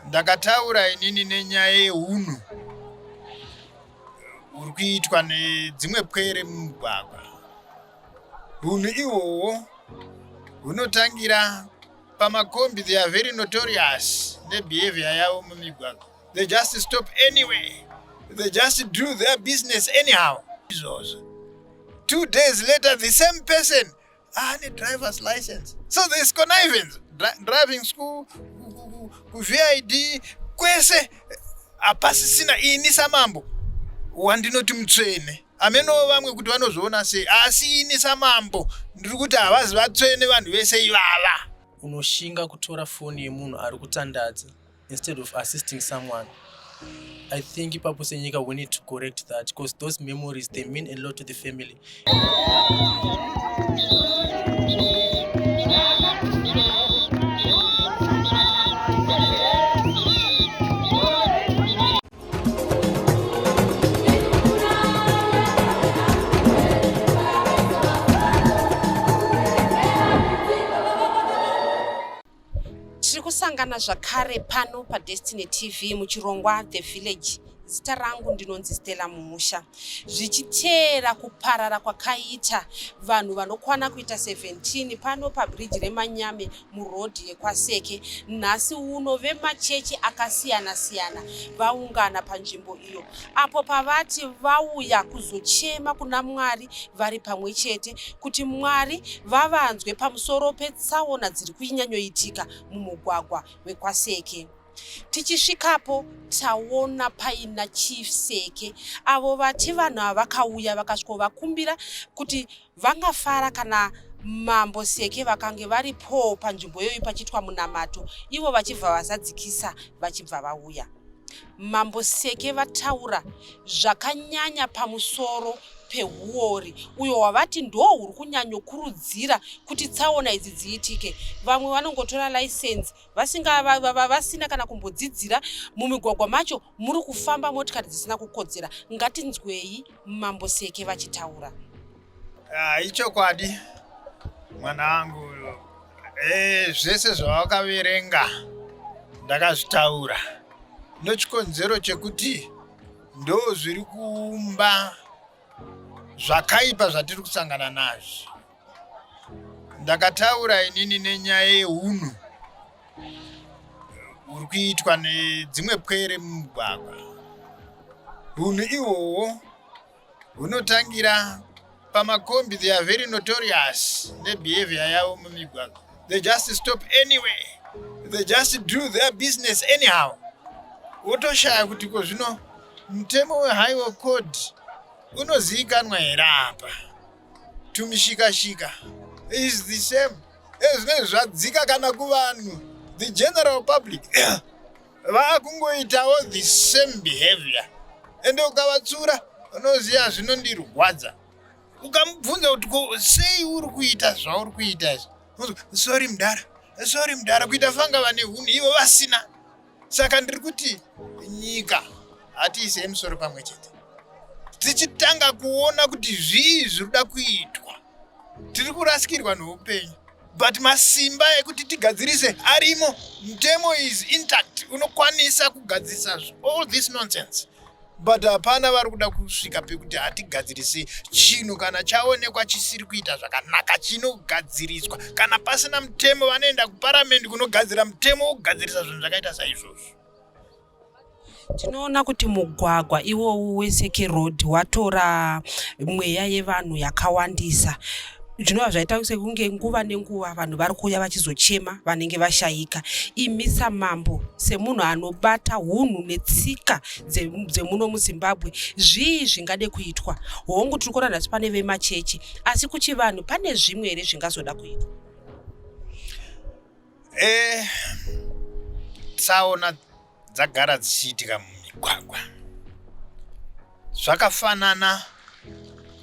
Ndakataura inini nenyaya yehunhu huri kuitwa nedzimwe pwere mumugwagwa. Hunhu ihwohwo hunotangira pamakombi, they are very notorious nebehavior yavo mumigwagwa. They just stop anyway, they just do their business anyhow. Izvozvo 2 days later the same person ane driver's license, so there's connivance. Driving school, kuVID, kwese hapasisina. Ini samambo wandinoti mutsvene, amenowo vamwe kuti vanozviona sei, asi ini samambo ndiri kuti havazi vatsvene vanhu vese ivava. Unoshinga kutora foni yemunhu ari kutandadza instead of assisting someone. I think ipapo senyika we need to correct that, because those memories, they mean a lot to the family. Tiri kusangana zvakare pano paDestiny TV muchirongwa The Village. Zita rangu ndinonzi Stella Mumusha. Zvichiteera kuparara kwakaita vanhu vanokwana kuita 17 pano pabridge reManyame murodhi yekwaSeke, nhasi uno vemachechi akasiyana-siyana vaungana panzvimbo iyo apo pavati vauya kuzochema kuna Mwari vari pamwe chete kuti Mwari vavanzwe pamusoro petsaona dziri kunyanyoitika mumugwagwa wekwaSeke. Tichisvikapo taona paina Chief Seke avo vati vanhu ava vakauya vakasvikovakumbira kuti vangafara kana Mambo Seke vakange varipowo panzvimbo iyoyi pachiitwa munamato, ivo vachibva vazadzikisa vachibva vauya. Mambo Seke vataura zvakanyanya pamusoro pehuwori uyo hwavati ndohuri kunyanyokurudzira kuti tsaona idzi dziitike. Vamwe vanongotora license vasina kana kumbodzidzira, mumigwagwa macho muri kufamba motikari dzisina kukodzera. Ngatinzwei Mambo Seke vachitaura. Ichokwadi mwana wangu, zvese zvawakaverenga ndakazvitaura nechikonzero chekuti ndo zviri kuumba zvakaipa zvatiri kusangana nazvo. Ndakataura inini nenyaya yehunhu huri kuitwa nedzimwe pwere mumugwagwa. Hunhu ihwohwo hunotangira pamakombi, they are very notorious nebehavior yavo mumigwagwa. They just stop anyway, they just do their business anyhow. Wotoshaya kuti ko zvino mutemo wehighway code unozivikanwa here apa? Tumishikashika is the same ezvinenge zvadzika kana kuvanhu, the general public vaakungoitawo the same behavior. Ende ukavatsura, unoziva zvinondirwadza, ukamubvunza kuti ko sei uri kuita zvauri kuita izvi, "Sorry mudhara, sorry mudhara," kuita fanga vane hunhu ivo vasina. Saka ndiri kuti nyika hatiisei musoro pamwe chete, tichitanga kuona kuti zvii zviri kuda kuitwa. Tiri kurasikirwa neupenyu, but masimba ekuti tigadzirise arimo. Mutemo is intact, unokwanisa kugadzirisa all this nonsense, but hapana vari kuda kusvika pekuti hatigadzirise chinhu. Kana chaonekwa chisiri kuita zvakanaka, chinogadziriswa. Kana pasina mutemo, vanoenda kuparamendi kunogadzira mutemo wokugadzirisa zvinhu zvakaita saizvozvo. Tinoona kuti mugwagwa iwowu weSeke Road watora mweya yevanhu yakawandisa, zvinova zvaita sekunge nguva nenguva vanhu vari kuuya vachizochema vanenge vashayika. Imi samambo, semunhu anobata hunhu netsika dzemuno muZimbabwe, zvii zvingade kuitwa? Hongu, tiri kuona nhasi pane vemachechi, asi kuchivanhu pane zvimwe here zvingazoda kuitwa? Tsaona dzagara dzichiitika mumigwagwa. Zvakafanana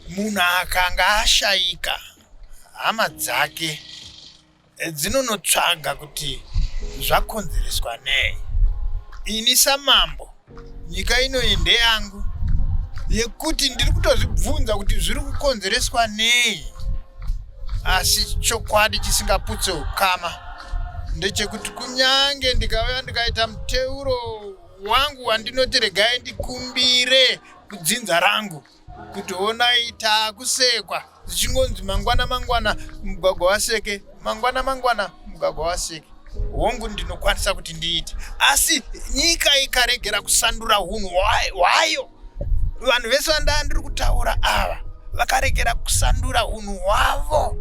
munhu akanga ashayika, hama dzake dzinonotsvaga kuti zvakonzereswa nei. Ini samambo, nyika inoyi ndeyangu, yekuti ndiri kutozvibvunza kuti zviri kukonzereswa nei, asi chokwadi chisingaputse ukama. ndechekuti kunyange ndikauya ndikaita muteuro wangu wandinoti regai ndikumbire kudzinza rangu kuti honai taakusekwa zvichingonzi mangwana mangwana mugwagwa waseke, mangwana mangwana mugwagwa waseke, hongu ndinokwanisa kuti ndiite, asi nyika ikaregera kusandura hunhu hwayo, vanhu vese vandaa ndiri kutaura ava vakaregera kusandura hunhu hwavo,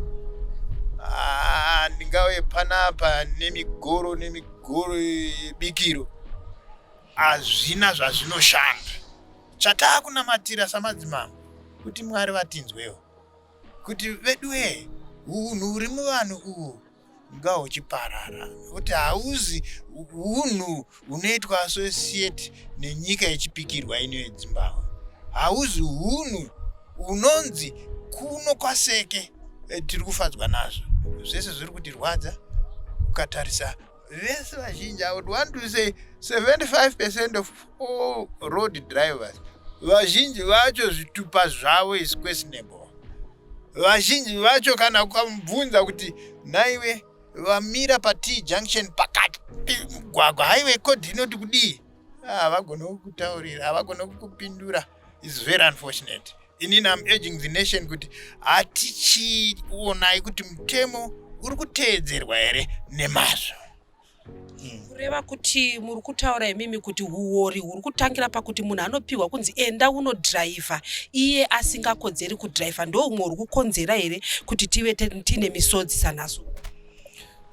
ah, ndingauye panapa nemigoro nemigoro yebikiro, hazvina zvazvinoshanda. Chataakunamatira samadzimambo kuti Mwari vatinzwewo kuti veduwee, hunhu huri muvanhu uhu ngahuchiparara, nokuti hauzi hunhu hunoitwa associate nenyika yechipikirwa ino yeDzimbabwe. Hauzi hunhu hunonzi kuno kwaSeke tiri kufadzwa nazvo. Zvese zviri kutirwadza ukatarisa vese vazhinji. I would want to say 75% of all road drivers, vazhinji vacho zvitupa zvavo is questionable. Vazhinji vacho kana ukamubvunza kuti nhaiwe vamira paT junction pakati pemugwagwa, highway code inoti kudii, havagone kukutaurira, havagone kukupindura. Is very unfortunate. Inini am urging the nation kuti hatichionai kuti mutemo uri kuteedzerwa here nemazvo. Kureva kuti muri kutaura imimi kuti huori huri kutangira pakuti munhu anopiwa kunzi enda unodhiraivha iye asingakodzeri kudhiraivha, ndo humwe huri kukonzera here kuti tive tiine misodzi sanhaso?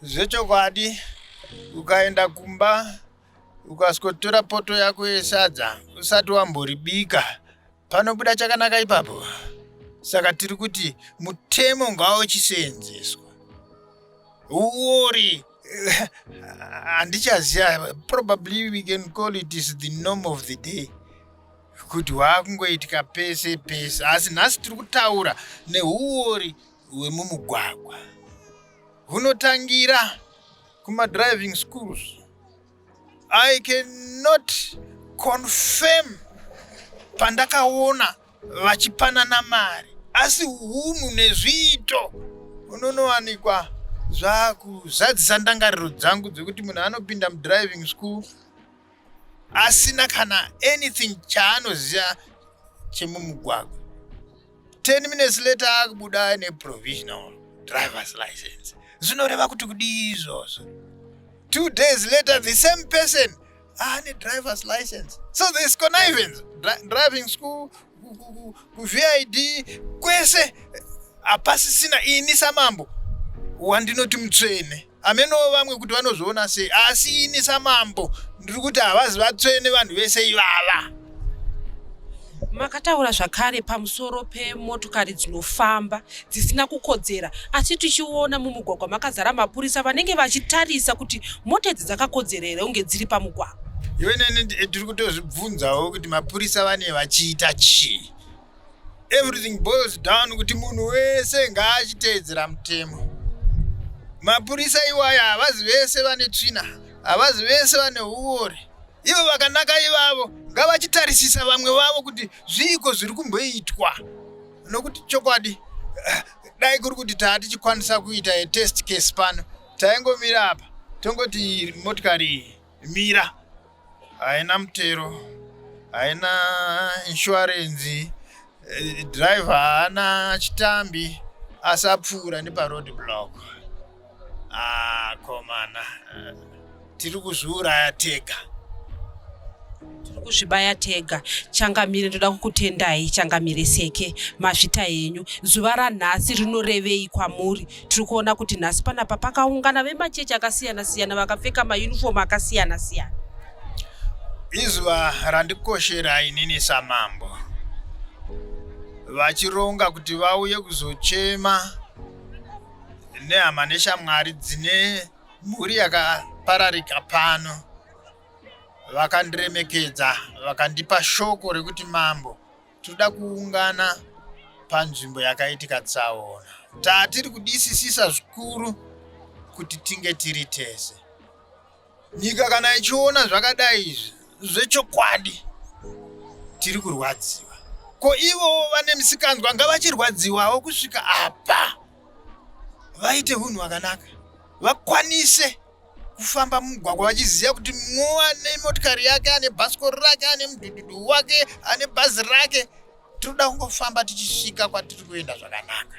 Zvechokwadi, ukaenda kumba ukasikotora poto yako yesadza usati wamboribika, panobuda chakanaka ipapo? Saka tiri kuti mutemo ngauchiseenzeswa. Uori handichaziva, probably we can call it is the norm of the day, kuti hwaakungoitika pese pese. Asi nhasi tiri kutaura neuori hwemumugwagwa hunotangira kumadriving schools. I cannot confirm pandakaona vachipanana mari, asi hunhu nezviito unonowanikwa zvakuzadzisa ndangariro dzangu dzekuti munhu anopinda mudriving school asina kana anything chaanoziva chemumugwagwa, 10 minutes later akubuda aine provisional driver's license. Zvinoreva kuti kudii izvozvo? 2 days later the same person ane driver's license. So there's connivance, driving school, kuVID, kwese hapasisina. Ini samambo wandinoti mutsvene, amenowo vamwe kuti vanozviona sei, asi ini samambo ndiri kuti havazi vatsvene vanhu vese ivava. Makataura zvakare pamusoro pemotokari dzinofamba dzisina kukodzera, asi tichiona mumugwagwa makazara mapurisa vanenge vachitarisa kuti mota idzi dzakakodzera here kunge dziri pamugwagwa. Iwe neni tiri kutozvibvunzawo kuti mapurisa vane vachiita chii. Everything boils down kuti munhu wese ngaachiteedzera mutemo. Mapurisa iwaya havazi vese vane tsvina, havazi vese vane uori. Ivo vakanaka ivavo ngavachitarisisa vamwe vavo kuti zviiko zviri kumboitwa, nokuti chokwadi dai kuri kuti taa tichikwanisa kuita test case pano, taingomira apa tongoti motikari iyi mira, haina mutero, haina inshuwarenzi, driver haana chitambi, asapfuura neparoad block. Ah, komana, tiri kuzviuraya tega. Tiri kuzvibaya tega. Changamire, ndoda kukutendai, Changamire Seke, mazvita henyu. Zuva ranhasi rinorevei kwamuri? Tiri kuona kuti nhasi panapa pakaungana vemachechi akasiyana siyana vakapfeka mayunifomu akasiyana siyana. Izuva randikoshera inini samambo. Vachironga kuti vauye kuzochema nehama neshamwari dzine mhuri yakapararika pano, vakandiremekedza, vakandipa shoko rekuti, "Mambo, toda kuungana panzvimbo yakaitika tsaona." Tatiri kudisisisa zvikuru kuti tinge tiri tese. Nyika kana ichiona zvakadai izvi, zvechokwadi tiri kurwadziwa. Ko ivowo vane misikanzwa ngavachirwadziwawo kusvika apa vaite unhu hwakanaka, vakwanise. Kufamba mumugwagwa vachiziva kuti mumwe ane motikari yake, ane bhasikoro rake, ane mudhudhudhu wake, ane bhazi rake. Tinoda kungofamba tichisvika kwatiri kuenda zvakanaka.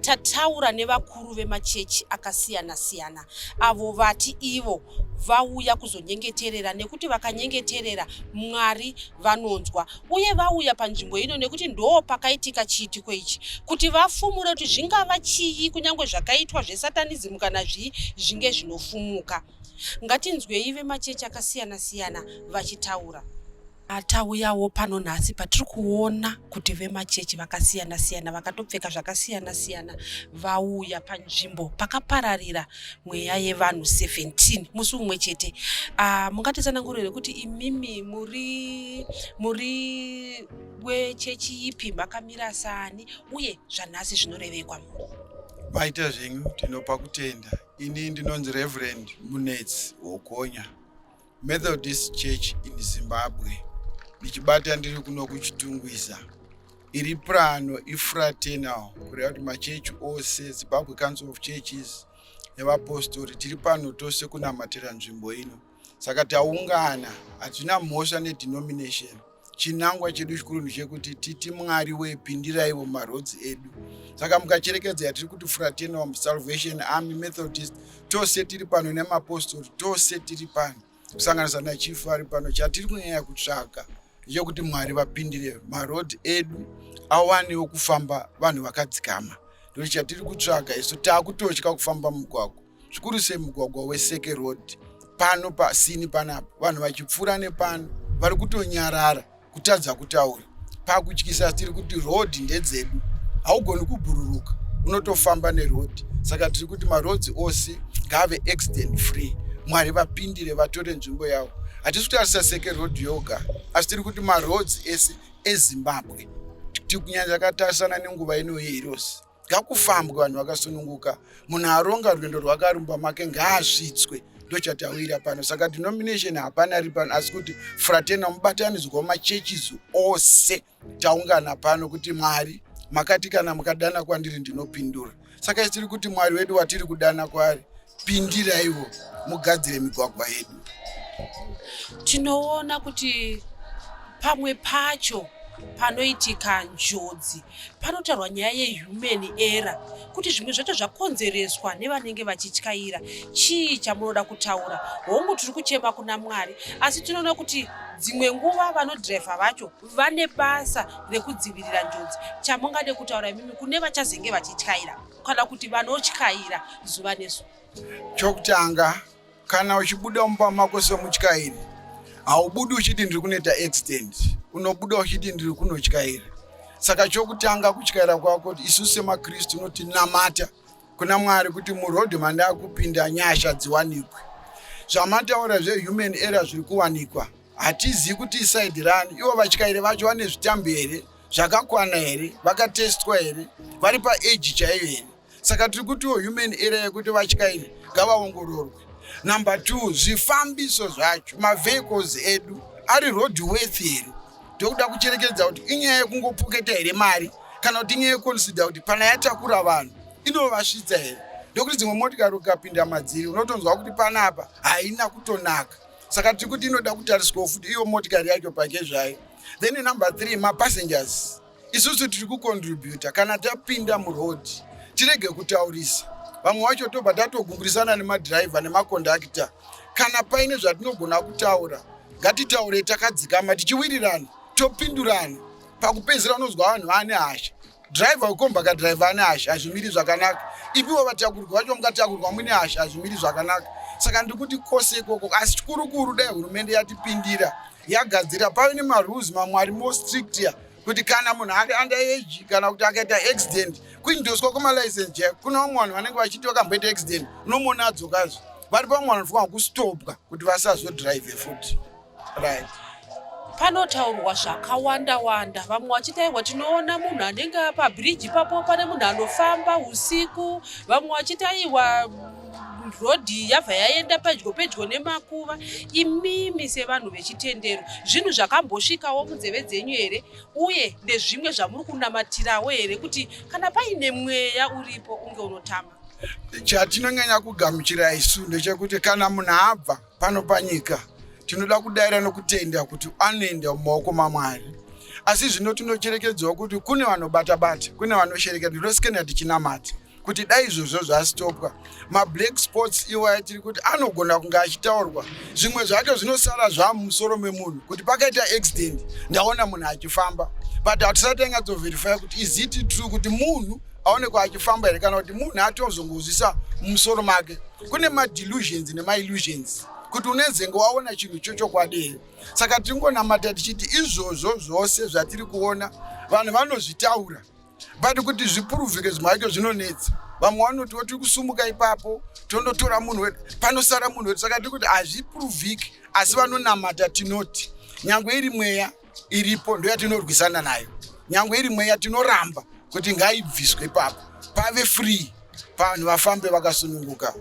Tataura nevakuru vemachechi akasiyana-siyana avo vati ivo vauya kuzonyengeterera nekuti vakanyengeterera Mwari vanonzwa, uye vauya panzvimbo ino nekuti ndo pakaitika chiitiko ichi kuti vafumure kuti zvingava chii, kunyange zvakaitwa zvesatanism kana zvii zvinge zvinofumuka. Ngatinzwei vemachechi akasiyana-siyana vachitaura. Tauyawo pano nhasi patiri kuona kuti vemachechi vakasiyana-siyana vakatopfeka zvakasiyana-siyana vauya panzvimbo pakapararira mweya yevanhu 17 musi umwe chete. Mungatitsanangurire kuti imimi muri wechechi ipi, makamira sani, uye zvanhasi zvinorevei kwamuri? Maita zvenyu, tinopa kutenda. Ini ndinonzi Reverend Munetsi Hokonya, Methodist Church in Zimbabwe, ndichibata ndiri kuno kuChitungwiza. Iri pano ifraternal, kureva kuti machechi ose, Zimbabwe Council of Churches nevapostori, tiri pano tose kunamatira nzvimbo ino. Saka taungana, hatina mhosva nedenomination. Chinangwa chedu chikuru ndechekuti titi Mwari wepindiraiwo maroads edu. Saka mukacherekedza yatiri kuti fraternal, Salvation Army, Methodist, tose tiri pano, nemapostori tose tiri pano, kusanganisa nachifu ari pano. Chatiri kunyanya kutsvaga ndechekuti Mwari vapindire, maroad edu awanewo kufamba vanhu vakadzikama. Ndo chatiri kutsvaga isu. Taakutotya kufamba mugwagwa, zvikuru sei mugwagwa weSeke Road pano pasini panapa. Vanhu vachipfuura nepano vari kutonyarara, kutadza kutaura, pakutyisa. Tiri kuti road ndedzedu, haugoni kubhururuka, unotofamba neroad. Saka tiri kuti maroads ose ngaave accident free. Mwari vapindire, vatore nzvimbo yavo. Hatisi kutarisa Seke Road yoga, asi tiri kuti maroads ese eZimbabwe, kunyanya takatarisana nenguva ino yehirosi, ngakufambwe vanhu vakasununguka. Munhu aronga rwendo rwake ari mumba make ngaasvitswe. Ndochatawira pano. Saka denomination hapana ari pano, asi kuti fraternal, mubatanidzwa wamachurches ose, taungana pano kuti Mwari makati kana mukadana kwandiri ndinopindura. Saka isi tiri kuti Mwari wedu watiri kudana kwaari, pindiraiwo mugadzire migwagwa yedu. Tinoona kuti pamwe pacho panoitika njodzi panotaurwa nyaya yehuman error, kuti zvimwe zvacho zvakonzereswa nevanenge vachityaira. Chii chamunoda kutaura? Hongu, tiri kuchema kuna Mwari, asi tinoona kuti dzimwe nguva vanodhiraivha vacho vane basa rekudzivirira njodzi. Chamungade kutaura imimi kune vachazenge vachityaira kana kuti vanotyaira zuva nezuva? Chokutanga, kana uchibuda mumba mako semutyairi, haubudi uchiti ndiri kunoita accident, unobuda uchiti ndiri kunotyaira. Saka chokutanga kutyaira kwako, isu semaKristu unoti namata kuna Mwari kuti muroad mandakupinda nyasha dziwanikwe. Zvamataura zvehuman error zviri kuwanikwa, hatizivi kuti iside rani. Ivo vatyairi vacho vane zvitambi here zvakakwana here, vakatestwa here, vari paage chaiyo here? Saka tiri kutiwo human error yekuti vatyairi ngavaongororwe. Number two, zvifambiso zvacho, mavehicles edu ari road worthy here? Ndokuda kucherekedza kuti inyaya yekungopoketa here mari, kana kuti inyaya yeconsider kuti pana yatakura vanhu inovasvitsa here? Ndokuti dzimwe motikari ukapinda madziri unotonzwa kuti panapa haina kutonaka. Saka tiri kuti inoda kutariswawo futi iyo motikari yacho pake zvayo. Then number three, mapassengers. Isusu tiri kucontributa kana tapinda muroad, tirege kutaurisa. Vamwe vacho tobva tatogungurisana nemadhiraivha nemakondakita. Kana paine zvatinogona kutaura, ngatitaure takadzikama, tichiwirirana, topindurana. Pakupedzisira unonzwa vanhu vane hasha, dhiraivha wekombi akadhiraivha ane hasha, hazvimiri zvakanaka. Ipiwo vatakurwa vacho mukatakurwa muine hasha, hazvimiri zvakanaka. Saka ndiri kuti kose ikoko, asi chikurukuru dai hurumende yatipindira, yagadzira, pave nemarules mamwe ari more stricter, kuti kana munhu ari under age kana kuti akaita accident, kuindoswa kwemalicense chaiko. Kuna vamwe vanhu vanenge vachiti vakamboita accident, unomuona adzokazve. Vari pamwe vanofanira kustopwa kuti vasazodhiraivhe futi, right? Panotaurwa zvakawanda wanda, vamwe vachiti aiwa, tinoona munhu anenge pabhiriji ipapo pane munhu anofamba usiku, vamwe vachiti aiwa, road yabva yaenda pedyo pedyo nemakuva. Imimi sevanhu vechitendero, zvinhu zvakambosvikawo munzeve dzenyu here, uye ndezvimwe zvamuri kunamatirawo here kuti kana paine mweya uripo unge unotama? Chatinonyanya kugamuchira isu ndechekuti kana munhu abva pano panyika, tinoda kudaira nokutenda kuti anoenda mumaoko maMwari. Asi zvino tinocherekedzawo kuti kune vanobata bata, kune vanoshereketa. Ndinosikena tichinamata kuti dai izvozvo zvastopwa. Mablack spots iwaya tiri kuti anogona kunge achitaurwa, zvimwe zvacho zvinosara zvamumusoro memunhu kuti pakaita accident ndaona munhu achifamba, but hatisati tanyatsoverifya kuti is it true kuti munhu aonekwa achifamba here, kana kuti munhu atozongozvisa mumusoro make. Kune madelusions nemaillusions kuti unezenge waona chinhu chochokwadi here. Saka tingonamata tichiti izvozvo zvose zvatiri kuona vanhu vanozvitaura, but kuti zvipuruvhike zvimwe zvacho zvinonetsa. Vamwe vanotiwo tiri kusumuka ipapo tondotora munhu wedu, panosara munhu wedu. Saka tiri kuti hazvipuruvhiki, asi vanonamata tinoti nyangwe iri mweya iripo ndoyatinorwisana nayo, nyangwe iri mweya tinoramba kuti ngaibviswe ipapo, pave free, vanhu vafambe vakasununguka.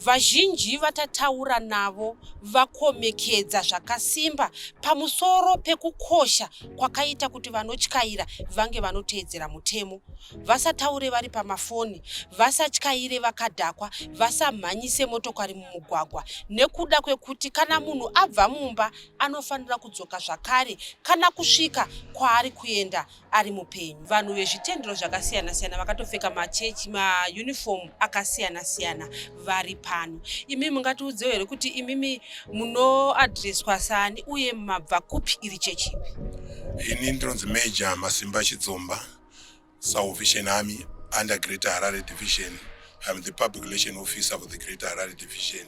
Vazhinji vatataura navo vakomekedza zvakasimba pamusoro pekukosha kwakaita kuti vanotyaira vange vanoteedzera mutemo, vasataure vari pamafoni, vasatyaire vakadhakwa, vasamhanyise motokari mumugwagwa nekuda kwekuti kana munhu abva mumba anofanira kudzoka zvakare kana kusvika kwaari kuenda ari mupenyu. Vanhu vezvitendero zvakasiyana-siyana vakatopfeka machechi maunifomu akasiyana-siyana vari pano. Imi mungatiudzewo here kuti imimi munoadhireswa sani uye mabva kupi, iri chechi ipi? Ini ndinonzi Major Masimba Chidzomba, Salvation Army under Greater Harare Division. I'm the public relation officer for the Greater Harare Division.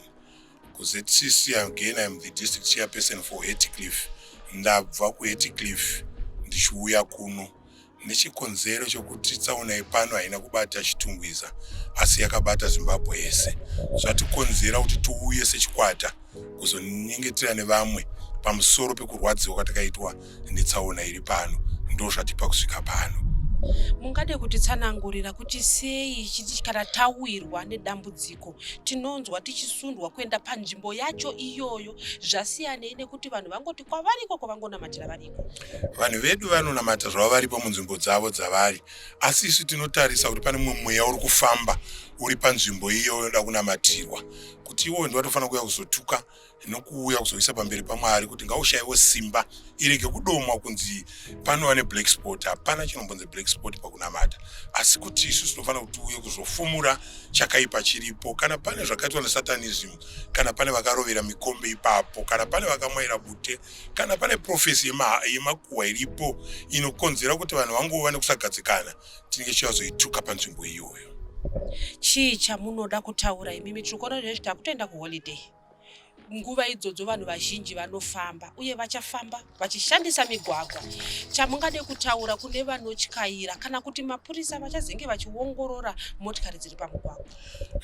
KuZCC again, I'm the district chairperson for Hatcliffe. Ndabva kuHatcliffe ndichiuya kuno nechikonzero chokuti tsaona yepano haina kubata Chitungwiza, asi yakabata Zimbabwe yese. Zvatikonzera kuti tiuye sechikwata kuzonyengetera nevamwe pamusoro pekurwadziwa kwatakaitwa netsaona iri pano. Ndo zvatipa kusvika pano. Mungade kutitsanangurira kuti sei chiti kana tawirwa nedambudziko tinonzwa tichisundwa kuenda panzvimbo yacho iyoyo, zvasiyanei nekuti vanhu vangoti kwavariko kwavangonamatira variko? Vanhu vedu vanonamata zvavo varipo munzvimbo dzavo dzavari, asi isu tinotarisa kuti pane mumwe mweya uri kufamba uri panzvimbo iyoyo unoda kunamatirwa, kuti iwoyo ndiwatofanira kuuya kuzotuka nokuuya kuzoisa pamberi paMwari kuti ngaushayiwo simba irege kudomwa kunzi panova neblack spot. Hapana chinombonzi black spot pakunamata, asi kuti isu tinofanira kuti uye kuzofumura chakaipa chiripo, kana pane zvakaitwa nesatanism, kana pane vakarovera mikombe ipapo, kana pane vakamwaira bute, kana pane prophecy yemakuhwa iripo inokonzera kuti vanhu vangova nekusagadzikana, tinenge tichivazoituka panzvimbo iyoyo. Chii chamunoda kutaura imimi? Tiri kuona zvezvi takutoenda kuholiday. Nguva idzodzo vanhu vazhinji vanofamba uye vachafamba vachishandisa migwagwa. Chamungade kutaura kune vanotyaira kana kuti mapurisa vachazenge vachiongorora motikari dziri pamugwagwa?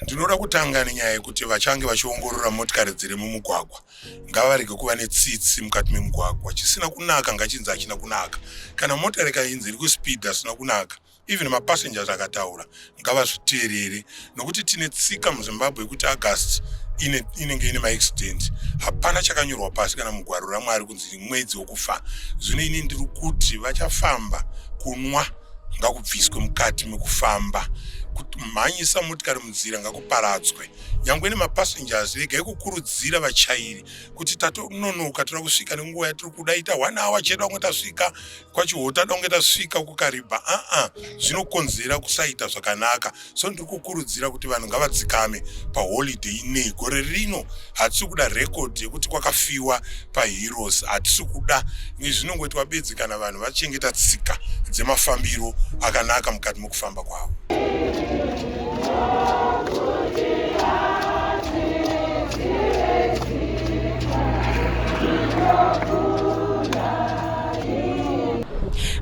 Ndinoda kutanga nenyaya yekuti vachange vachiongorora motikari dziri mumugwagwa ngavarege kuva netsitsi mukati memugwagwa. Chisina kunaka ngachinzi hachina kunaka. Kana motikari ikainzi iri kuspeed asina kunaka, even mapassengers akataura ngavazviteerere, nokuti tine tsika muZimbabwe yekuti August inenge ine maaccident. Hapana chakanyorwa pasi kana mugwaro raMwari kunzi mwedzi wokufa. Zvino ini ndiri kuti vachafamba, kunwa ngakubviswe mukati mekufamba, kumhanyisa motikari munzira ngakuparadzwe, nyangwe nemapassengers regai kukurudzira vachairi kuti tatononoka, toda kusvika nenguva yatiri kuda, ita one hour chedu kunge tasvika kwaChihota, donge tasvika kuKaribha. Aa, zvinokonzera kusaita zvakanaka. So ndiri kukurudzira kuti vanhu ngavadzikame paholiday inei. Gore rino hatisi kuda record yekuti kwakafiwa paHeroes, hatisi kuda. Zvinongoitwa bedzi kana vanhu vachengeta tsika dzemafambiro akanaka mukati mekufamba kwavo.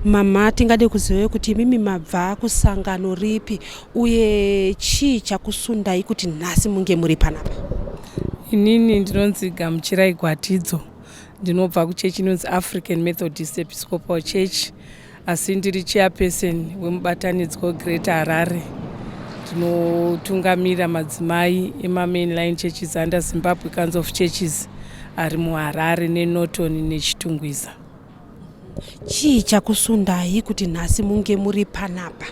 Mama, tingade kuziva kuti imimi mabva kusangano ripi uye chii chakusundai kuti nhasi munge muri panapa? Inini ndinonzi Gamuchirai Gwatidzo, ndinobva kuchechi inonzi African Methodist Episcopal Church, asi ndiri chairperson wemubatanidzwa weGreater Harare. Ndinotungamira madzimai emamainline churches under Zimbabwe Council of Churches ari muHarare neNorton neChitungwiza. Chii chakusundai kuti nhasi munge muri panapa?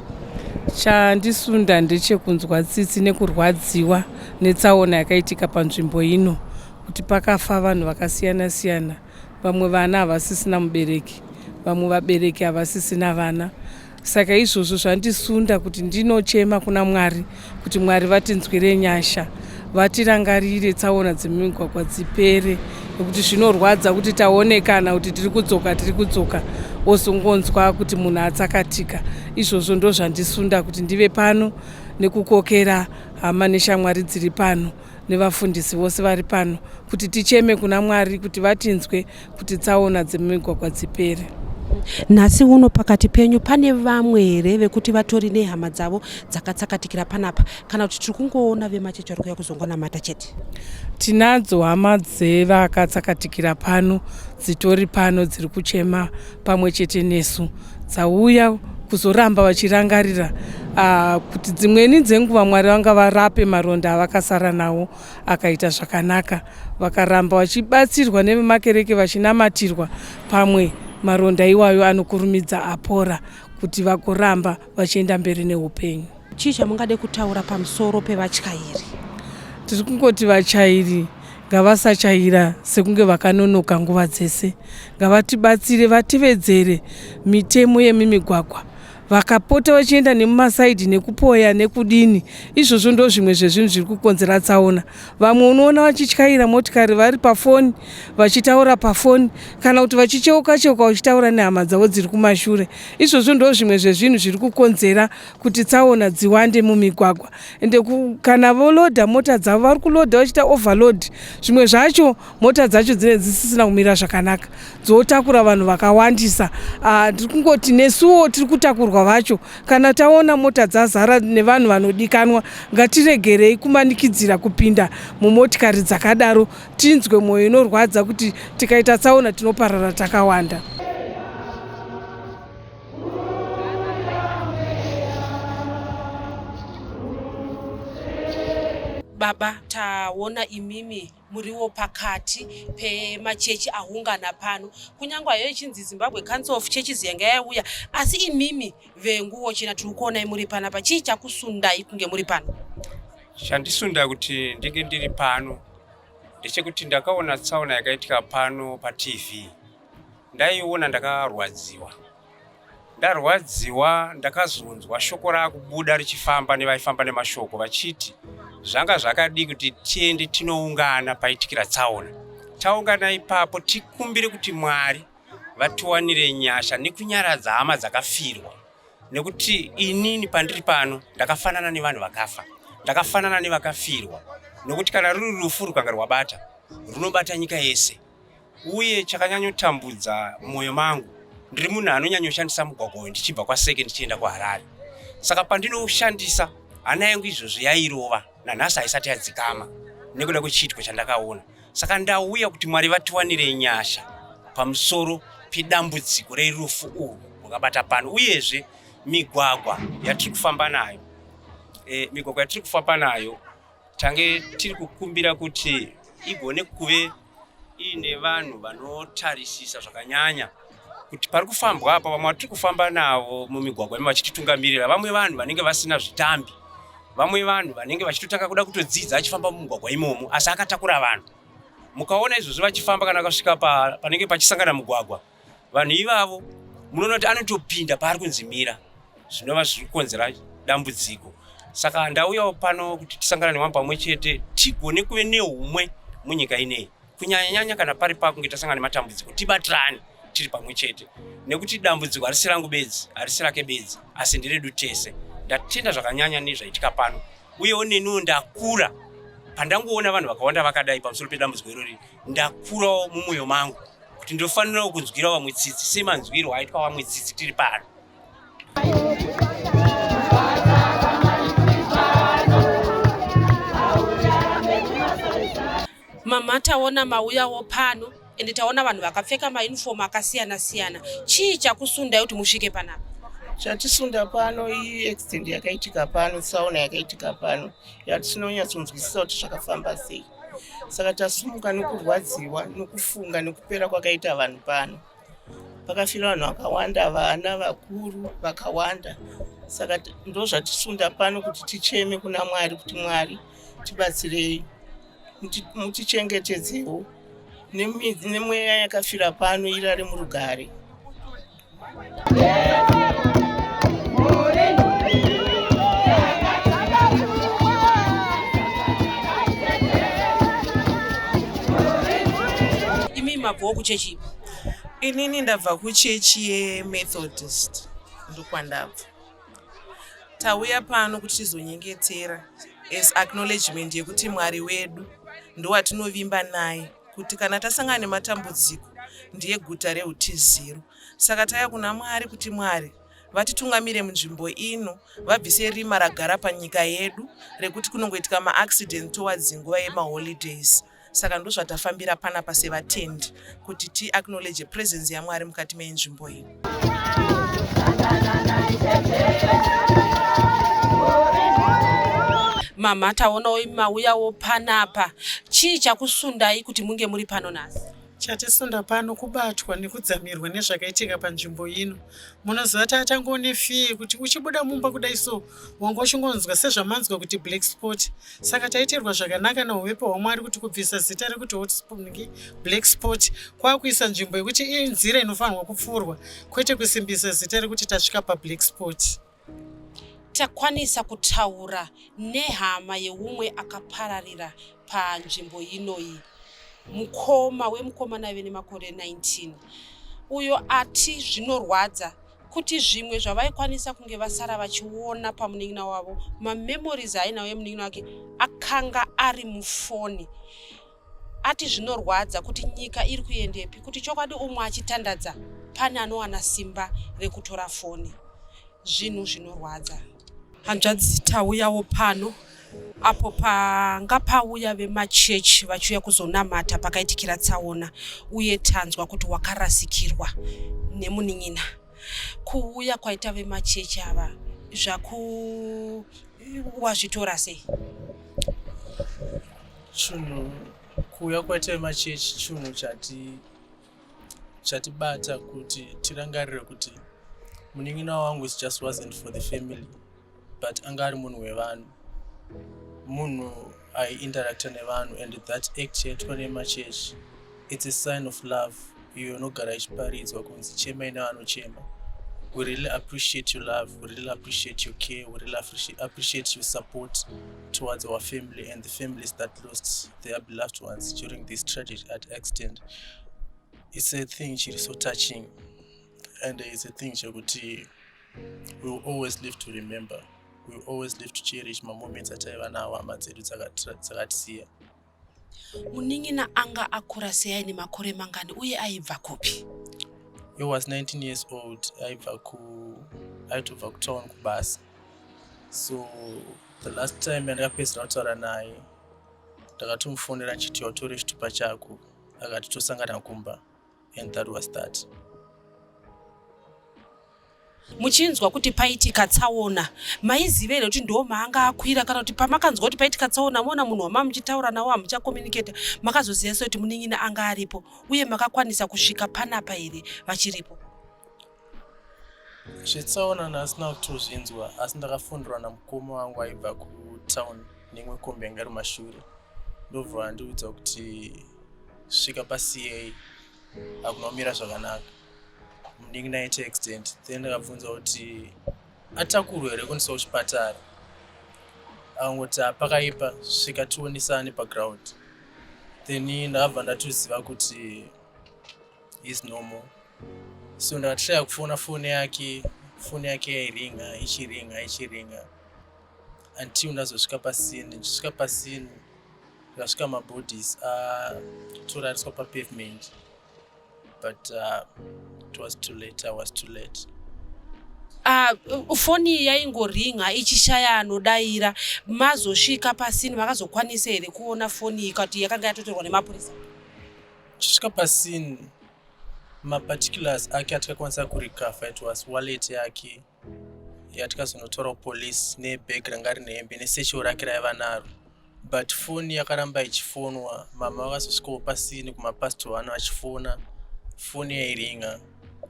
Chandisunda ndechekunzwa tsitsi nekurwadziwa netsaona yakaitika panzvimbo ino kuti pakafa vanhu vakasiyana siyana. Vamwe vana havasisina mubereki, vamwe vabereki havasisina vana. Saka izvozvo zvandisunda kuti ndinochema kuna Mwari kuti Mwari vatinzwire nyasha, vatirangarire tsaona dzemumigwagwa dzipere nekuti zvinorwadza kuti taonekana kuti tiri kudzoka tiri kudzoka wozongonzwa kuti munhu atsakatika. Izvozvo ndozvandisunda kuti ndive pano nekukokera hama neshamwari dziri pano nevafundisi vose vari pano kuti ticheme kuna Mwari kuti vatinzwe kuti tsaona dzemumigwagwa dzipere. Nhasi uno pakati penyu pane vamwe here vekuti vatori nehama dzavo dzakatsakatikira panapa kana kuti tiri kungoona vemachechi vari kuuya kuzongonamata chete? Tinadzo hama dzevakatsakatikira pano dzitori pano dziri kuchema pamwe chete nesu dzauya kuzoramba vachirangarira kuti dzimweni dzenguva Mwari vanga varape maronda avakasara nawo akaita zvakanaka vakaramba vachibatsirwa nevemakereke vachinamatirwa pamwe maronda iwayo anokurumidza apora kuti vagoramba vachienda mberi neupenyu. Chii chamungade kutaura pamusoro pevatyairi? Tiri kungoti vatyairi ngavasachaira sekunge vakanonoka nguva dzese, ngavatibatsire vatevedzere mitemo yemumigwagwa vakapota vachienda nemumasaidhi nekupoya nekudini izvozvo ndo zvimwe zvezvinhu zviri kukonzera tsaona vamwe unoona vachityaira motikari vari pafoni vachitaura pafoni kana kuti vachicheuka cheuka vachitaura nehama dzavo dziri kumashure izvozvo ndo zvimwe zvezvinhu zviri kukonzera kuti tsaona dziwande mumigwagwa ende kana volodha mota dzavo vari kulodha vachiita overload zvimwe zvacho mota dzacho dzinenge dzisisina kumira zvakanaka dzotakura vanhu vakawandisa. Ndiri kungoti nesuwo tiri kutakurwa vacho kana taona mota dzazara nevanhu vanodikanwa ngatiregerei kumanikidzira kupinda mumotikari dzakadaro tinzwe mwoyo inorwadza kuti tikaita tsaona tinoparara takawanda. Baba, taona imimi muriwo pakati pemachechi aungana pano kunyange hayo ichinzi Zimbabwe Council of Churches yanga yauya, asi imimi venguwo chena tiri kuonai muri panapa, chii chakusundai kunge muri pano? Chandisunda kuti ndinge ndiri pano ndechekuti ndakaona tsaona yakaitika pano paTV, ndaiona ndakarwadziwa. Ndarwadziwa ndakazonzwa shoko rakubuda richifamba nevaifamba nemashoko vachiti zvanga zvakadii kuti tiende tinoungana paitikira tsaona. Taungana ipapo tikumbire kuti Mwari vatiwanire nyasha nekunyaradza hama dzakafirwa nekuti inini pandiri pano ndakafanana nevanhu vakafa, ndakafanana nevakafirwa nekuti kana ruri rufu rukanga rwabata runobata nyika yese. Uye chakanyanyotambudza mumwoyo mangu, ndiri munhu anonyanyoshandisa mugwagwa uyu ndichibva kwaSeke ndichienda kuHarare. Saka pandinoushandisa hana yangu izvozvi yairova, nanhasi haisati yadzikama nekuda kwechiitiko chandakaona. Saka ndauya kuti Mwari vatiwanire nyasha pamusoro pedambudziko rerufu urwu rwakabata pano, uyezve migwagwa yatiri kufamba nayo e, migwagwa yatiri kufamba nayo tange tiri kukumbira kuti igone kuve iine vanhu vanotarisisa zvakanyanya kuti pari kufambwa apa vamwe vatiri kufamba navo mumigwagwa imi vachititungamirira vamwe vanhu vanenge vasina zvitambi vamwe vanhu vanenge vachitotanga kuda kutodzidza achifamba mumugwagwa imomo asi akatakura vanhu mukaona izvozvo vachifamba kana vakasvika panenge pachisangana mugwagwa vanhu ivavo munoona kuti anotopinda paari kunzi mira zvinova zviri kukonzera dambudziko saka ndauyawo pano kuti tisangana nevamwe pamwe chete tigone kuve neumwe munyika ineyi kunyanyanyanya kana pari pakunge tasangana nematambudziko tibatirane tiri pamwe chete nekuti dambudziko harisi rangu bedzi harisi rake bedzi asi nderedu tese ndatenda zvakanyanya nezvaitika pano uyewo neniwo ndakura pandangoona vanhu vakawanda vakadai pamusoro pedambudziko irori ndakurawo mumwoyo mangu kuti ndinofanirawo kunzwira vamwe tsitsi semanzwiro aitwa vamwe tsitsi tiri pano. Mama taona mauyawo pano ende taona vanhu vakapfeka maunifomu akasiyana siyana. Chii chakusundai kuti musvike panapa? Chatisunda pano iaccident yakaitika pano, tsaona yakaitika pano yatisina kunyatsonzwisisa kuti zvakafamba sei. Saka tasumuka nokurwadziwa nokufunga nokupera kwakaita vanhu pano. Pakafira vanhu vakawanda, vana vakuru vakawanda. Saka ndozvatisunda pano kuti ticheme kuna Mwari kuti Mwari tibatsirei, mutichengetedzewo nemweya yakafira pano irare murugare. Imi mabvawo kuchechi ipi? Inini ndabva kuchechi yeMethodist, ndokwandabva. Tauya pano kuti tizonyengetera as acknowledgement yekuti Mwari wedu ndowatinovimba naye, kuti kana tasangana nematambudziko ndiye guta reutiziro. Saka tauya kuna Mwari kuti Mwari vatitungamire munzvimbo ino, vabvise rima ragara panyika yedu rekuti kunongoitika maaccident towards nguva yemaholidays. Saka ndozvatafambira panapa sevatendi kuti tiacknowledge presence yaMwari mukati menzvimbo ino. Mama, taonawo mauyawo panapa, chii chakusundai kuti munge muri pano nhasi? Chatisunda pano kubatwa nekudzamirwa nezvakaitika panzvimbo ino. Munoziva tatangone fear kuti uchibuda mumba kudai so wanga uchingonzwa sezvamanzwa kuti black spot. Saka taitirwa zvakanaka neuvepo hwaMwari kuti kubvisa zita rekuti hot black spot kwakuisa nzvimbo yekuti inzira inofanirwa kupfuurwa, kwete kusimbisa zita rekuti tasvika pablack spot. Takwanisa kutaura nehama yeumwe akapararira panzvimbo inoyi, mukoma wemukomana aive nemakore 19, uyo ati zvinorwadza kuti zvimwe zvavaikwanisa kunge vasara vachiona pamunin'ina wavo, mamemories ainawo emunin'ina wake akanga ari mufoni. Ati zvinorwadza kuti nyika iri kuendepi, kuti chokwadi umwe achitandadza pane anowana simba rekutora foni. Zvinhu zvinorwadza. Hanzvadzi, tauyawo pano apo panga pauya vemachechi vachiuya kuzonamata pakaitikira tsaona, uye tanzwa kuti wakarasikirwa nemunin'ina. Kuuya kwaita vemachechi ava zvaku wazvitora sei? Chinhu kuuya kwaita vemachechi chinhu chatibata kuti tirangarire kuti munin'ina wangu is just wasn't for the family, but anga ari munhu wevanhu, munhu aiinteracta nevanhu, and that act yaitwa nemachechi, it's a sign of love iyo inogara ichiparidzwa kunzi chemai nevanochema. We really appreciate your love, we really appreciate your care, we really appreciate your support towards our family and the families that lost their beloved ones during this tragic accident. It's a thing chiri so touching and it's a thing chekuti we will always live to remember, we will always live to cherish mamoments ataiva nawo, hama dzedu dzakatisiya. Munin'ina anga akura sei, aine makore mangani, uye aibva kupi? He was 19 years old. Aibva ku aitobva kutown kubasa. So the last time yandakapedzisira kutaura naye, ndakatomufonera nchiti watore chitupa chako, akati tosangana kumba, and that was that. Muchinzwa kuti paitika tsaona, maiziva here kuti ndo maanga akwira, kana kuti pamakanzwa kuti paitika tsaona maona munhu wama muchitaura nawo hamuchacommunicata, makazoziva sei kuti munin'ina anga aripo, uye makakwanisa kusvika panapa here vachiripo? Zvetsaona ndasina kutozvinzwa, asi ndakafonderwa namukoma wangu aibva kutown neimwe kombi yanga iri mashure, ndobva andiudza kuti svika paCA, hakuna kumira zvakanaka, munin'ina aita accident. Then ndakabvunza kuti atakurwa here kuendeswa kuchipatara, akangoti pakaipa, svika tionesane paground. Then ndakabva ndatoziva kuti is normal. So ndakatraya kufona foni yake, foni yake yairinga, ichiringa, ichiringa until ndazosvika pascene. Ndichisvika pascene, ndikasvika mabodies atorariswa papavement, but it was too late, I was too late. Foni yaingoringa ichishaya anodayira. Mazosvika pascene, makazokwanisa here kuona foni iyi, kuti yakanga yatotorwa nemapurisa? Chisvika pascene, maparticulars ake atikakwanisa kurecover, it was wallet yake yatikazonotora kupolice, nebhegi ranga rine hembe nesatchel rake raiva naro, but foni yakaramba ichifonwa. Mama vakazosvikawo pascene kumapast 1 vachifona, foni yairinga.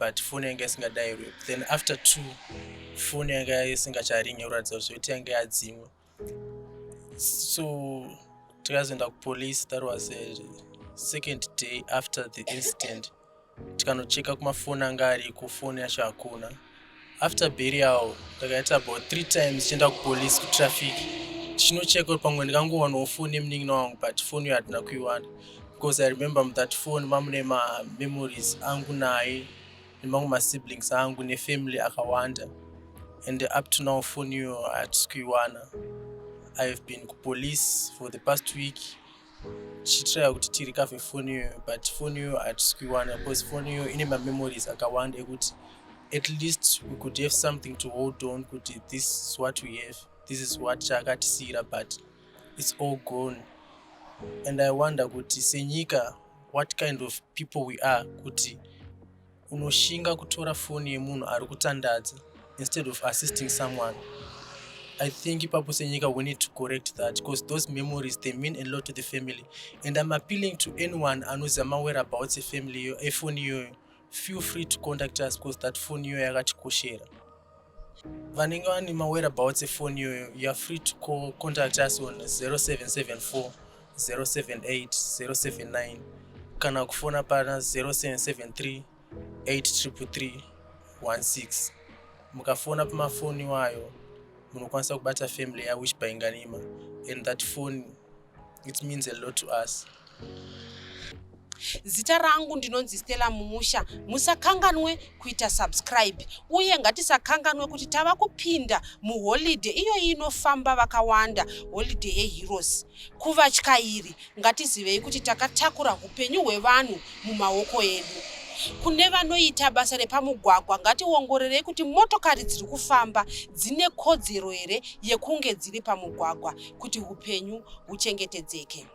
but foni yanga isingadairwe. Then after 2 foni yanga isingacharinge, kuratidza kuti zvekuti yanga yadzimwa. So takazoenda kupolice. That was a second day after the incident. Tikanocheka kumafoni anga ariko, foni yacho hakuna. After burial ndakaita about three times chienda kupolice, kutraffic, tichinocheka kuti pamwe ndikangowanawo foni yemunin'ina wangu, but foni iyo hatina kuiwana, because I remember that phone mamune mamemories angu naye nemamwe masiblings angu nefamily akawanda, and up to now foni iyo hatisi kuiwana. I have been kupolice for the past week tichitraya kuti tirecover foni iyoyo, but foni iyoyo hatisi kuiwana, because foni iyoyo ine mamemories akawanda ekuti at least we could have something to hold on kuti this is what we have, this is what chaakatisiyira, but it's all gone. And I wonder kuti senyika what kind of people we are, kuti unoshinga kutora foni yemunhu ari kutandadza instead of assisting someone. I think ipapo senyika we need to correct that, because those memories, they mean a lot to the family, and I'm appealing to anyone anoziva mawhereabouts efamily iyo, efoni iyoyo, feel free to contact us, because that phone iyoyo yakatikoshera. Vanenge vane mawhereabouts efoni iyoyo, you are free to call, contact us on 0774 078 079 kana kufona pana 0773 833 16. Mukafona pamafoni iwayo munokwanisa kubata family yaWish Bainganima, and that phone, it means a lot to us. Zita rangu ndinonzi Stella Mumusha. Musakanganwe kuita subscribe, uye ngatisakanganwe kuti tava kupinda muholiday iyo inofamba vakawanda, holiday yeHeroes. Kuvatyairi, ngatizivei kuti takatakura upenyu hwevanhu mumaoko edu. Kune vanoita basa repamugwagwa, ngationgororei kuti motokari dziri kufamba dzine kodzero here yekunge dziri pamugwagwa, kuti upenyu huchengetedzeke.